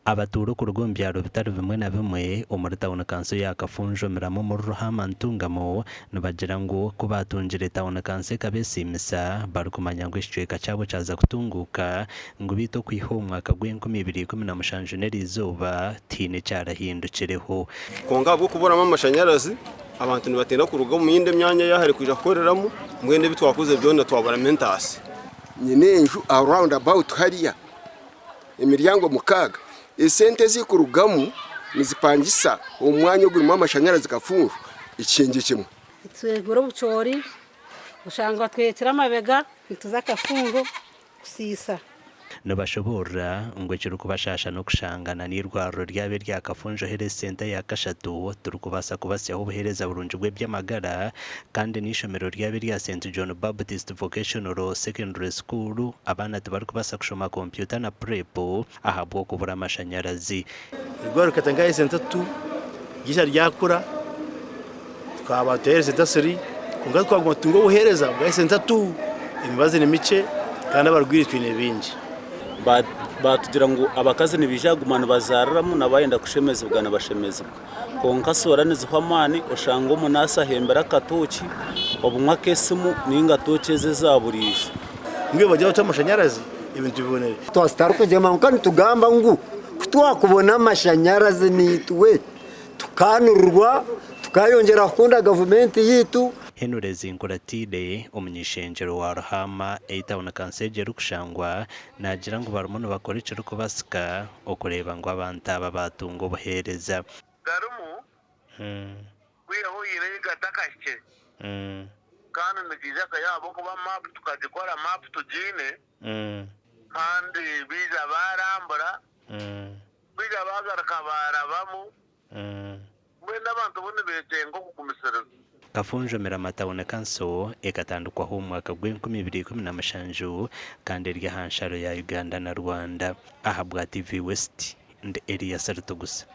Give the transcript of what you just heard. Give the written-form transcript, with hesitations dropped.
Abatuura okuruga omu byaro bitari bimwe na bimwe omuri tauni kanso ya Kafunjo Miramu omuri Ruhama Ntungamo nibagira ngu ku baatungire tauni kanso ekabesiimisa barikumanya ngu ekicweka kyabo kyaza kutunguuka ngu beitu okwiha omu mwaka gw'enkumi ibiri 17 n'eriizooba tihaine ekyarahindukireho. Kwonka ahabw'okuburamu amashanyarazi, abantu nibatiina kuruga omu yindi emyanya ey'ahare kwija kukoreramu, mbwenu ebi twakoze byona twaburamu entaasya. Nyine enju aha round about hariya. emiryango mukaaga, esente ezikurugamu nizipangisa omwanya ogurimu amashanyarazi Kafunjo ekishengye kimwe. Nitwegura obucoori oshanga batwekire amabega nituza Kafunjo kusiisa. Nibashoboorora ngu ekirikubashaasha n'okushanga na n'eirwariro ryabo erya Kafunjo Health Centre eya kashatu tirikubaasa kubasyaho obuheereza burungi bw'eby'amagara kandi n'eishomero ryabo erya St John Baptist Vocational Secondary School abaana tibarikubaasa kushoma kompyuta na Prep ahabw'okubura amashanyarazi. Eirwariro rikatandika aha esente tu, ryaija ryakura twaba turi aha esente siri kwonka twaguma tutunga obuheereza bwa esente tu, emibazi ni mikye kandi abarwaire twine baingi. Baatugira ngu abakazi nibaija kuguma nibazaariramu na baayenda kushemezibwa nibashemezibwa. Kwonka soora nizihwa amaani oshanga omunaasi ahembire akatooki obumwe ak'esimu nainga tooki ezi eza buriijo. Mbwenu bagira bati amashanyarazi ebintu bibonere. Twarikugyema kwonka nitugamba ngu kutwakubona amashanyarazi naitwe tukanurirwa tukayongyera kukunda gavumenti yaitu. Henry Zinkuratide, omuny'ishengyero wa Ruhaama ei tauni kanso egi erikushangwa, naagira ngu barimu nibakora ekirikubasika okureeba ngu abantu aba baatunga obuheereza. Garimu, kwihaho haine ei gatakahikire. Kandi nigaija kuhika ahabw'okuba maapu tukagikora, maapu tugiine, kandi baija baarambura, baija baagaruka baarabamu. Mbwenu abantu bo nibeetenga okugumisiriza. Kafunjo Mirama Town Council ekatandikwaho omu mwaka gw'enkumi ibiri 17 kandi eri aha nsharo ya Uganda na Rwanda. Ahabwa TV West, ndi Elias Rutugusa.